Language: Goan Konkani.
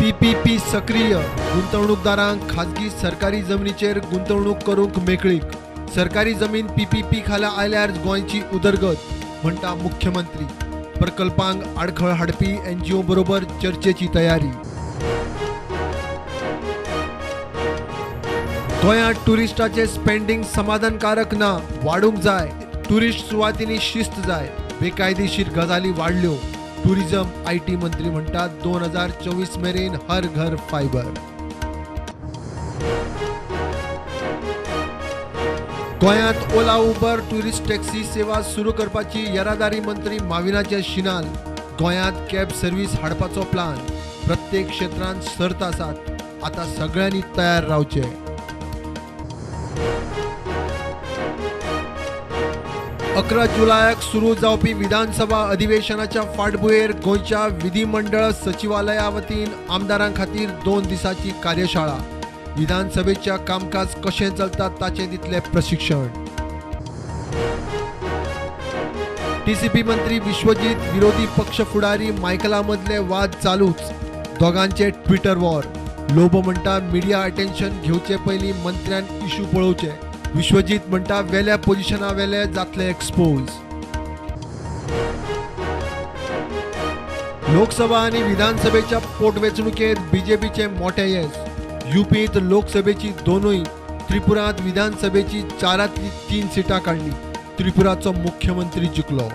पीपीपी सक्रीय, गुंतवणूकदारांक खाजगी सरकारी जमनीचेर गुंतवणूक करूंक मेकळीक. सरकारी जमीन पीपीपी खाला आयल्यार गोंयची उदरगत, म्हणटा मुख्यमंत्री. प्रकल्पांक आडखळ हाडपी एनजीओ बरोबर चर्चेची तयारी. गोंयांत टुरिस्टाचे स्पेंडींग समाधानकारक ना, वाडूंक जाय. टुरिस्ट सुवातींनी शिस्त जाय. बेकायदेशीर गजाली वाडल्यो. टुरिझम IT मंत्री म्हणटात 2024 मेरेन हर घर फायबर. गोंयांत ओला उबर टुरिस्ट टॅक्सी सेवा सुरू करपाची येरादारी मंत्री माविनाचे शिनाल. गोंयांत कॅब सर्वीस हाडपाचो प्लान. प्रत्येक क्षेत्रांत सर्त आसात, आतां सगळ्यांनी तयार रावचें. 11 जुलयाक सुरू जावपी विधानसभा अधिवेशनाच्या फाटभुंयेर गोंयच्या विधिमंडळ सचिवालया वतीन आमदारां खातीर 2 दिसांची कार्यशाळा. विधानसभेच्या कामकाज कशें चलता ताचें दितले प्रशिक्षण. टीसीपी मंत्री विश्वजीत, विरोधी पक्ष फुडारी मायकला मदले वाद चालूच. दोगांचे ट्विटर वॉर. लोबो म्हणटा मिडिया अटेन्शन घेवचे पयलीं मंत्र्यान इशू पळोवचे. विश्वजीत म्हणटा वेल्या पोजिशना वेले जातले एक्सपोज. लोकसभा आनी विधानसभेच्या पोटवेंचणुकेंत बीजेपीचें मोटें येस. युपींत लोकसभेची 2, त्रिपुरांत विधानसभेची 4 3 सिटां काडली. त्रिपुराचो मुख्यमंत्री जिखलो.